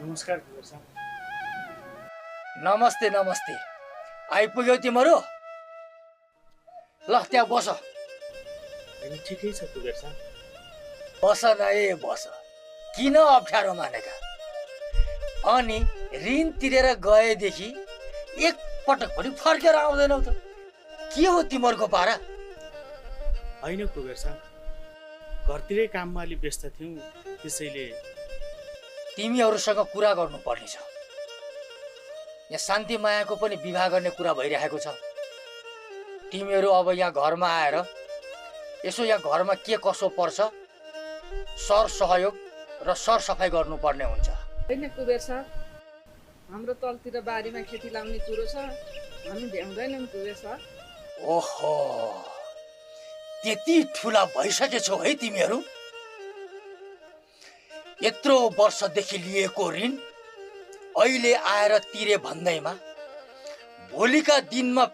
नमस्कार कुबेर साहब। नमस्ते नमस्ते। आइपुग्यौ तिम्रो? ल त्यहाँ बस। होइन ठिकै छ कुबेर साहब। बस न ए बस। किन अप्ठ्यारो मानेका? अनि ऋण तिरेर गएदेखि एकपटक पनि फर्केर आउँदैनौ त। के हो तिमीहरूको पारा? होइन कुबेर साहब, घरतिरै काममा अलि व्यस्त थियौँ, त्यसैले। तिमीहरूसँग कुरा गर्नुपर्ने छ। यहाँ शान्ति मायाको पनि विवाह गर्ने कुरा भइरहेको छ। तिमीहरू अब यहाँ घरमा आएर यसो यहाँ घरमा के कसो पर्छ सर सहयोग र सरसफाइ गर्नुपर्ने हुन्छ। होइन कुबेर साहब, हाम्रो तलतिर बारीमा खेती लाउने कुरो छ, हामी भ्याउँदैनौँ कुबेर साहब। ओहो, त्यति ठुला भइसकेछौ है तिमीहरू? यत्रो वर्षदेखि लिएको ऋण अहिले आएर तिरे भन्दैमा भोलिका दिनमा